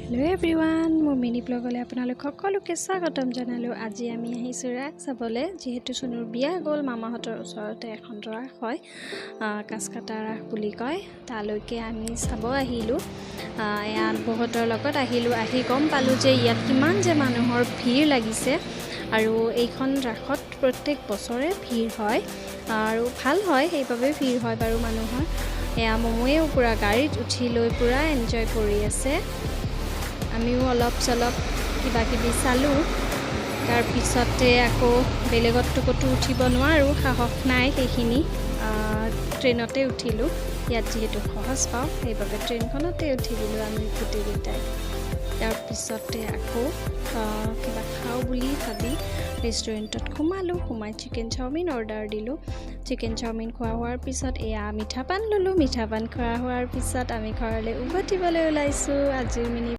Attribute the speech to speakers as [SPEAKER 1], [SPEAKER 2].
[SPEAKER 1] Hello' everyone, মোৰ mini ব্লগলৈ আপোনালোক সকলোকে স্বাগতম জনালোঁ। আজি আমি আহিছোঁ ৰাস চাবলৈ। যিহেতু চুনুৰ বিয়া গ'ল, মামাহঁতৰ ওচৰতে এখন ৰাস হয়, কাছকাটা ৰাস বুলি কয়, তালৈকে আমি চাব আহিলোঁ। এয়া বহুতৰ লগত আহিলোঁ। আহি গম পালোঁ যে ইয়াত কিমান যে মানুহৰ ভিৰ লাগিছে আৰু এইখন ৰাসত প্ৰত্যেক বছৰে ভিৰ হয় আৰু ভাল হয়, সেইবাবে ভিৰ হয় বাৰু মানুহৰ। এয়া মমোৱেও পূৰা গাড়ীত উঠি লৈ পূৰা এনজয় কৰি আছে। আমিও অলপ চলপ কিবা কিবি চালোঁ। তাৰপিছতে আকৌ বেলেগততো ক'তো উঠিব নোৱাৰোঁ, সাহস নাই সেইখিনি, ট্ৰেইনতে উঠিলোঁ। ইয়াত যিহেতু সহজ পাওঁ, সেইবাবে ট্ৰেইনখনতে উঠি দিলোঁ আমি গোটেইকেইটাই। তাৰপিছতে আকৌ কিবা খাওঁ বুলি ভাবি ৰেষ্টুৰেণ্টত সোমালোঁ। সোমাই চিকেন চাওমিন অৰ্ডাৰ দিলোঁ। চিকেন চাওমিন খোৱা হোৱাৰ পিছত এয়া মিঠা পান ল'লোঁ। মিঠা পান খোৱা হোৱাৰ পিছত আমি ঘৰলৈ উভতিবলৈ ওলাইছোঁ। আজিৰ মিনি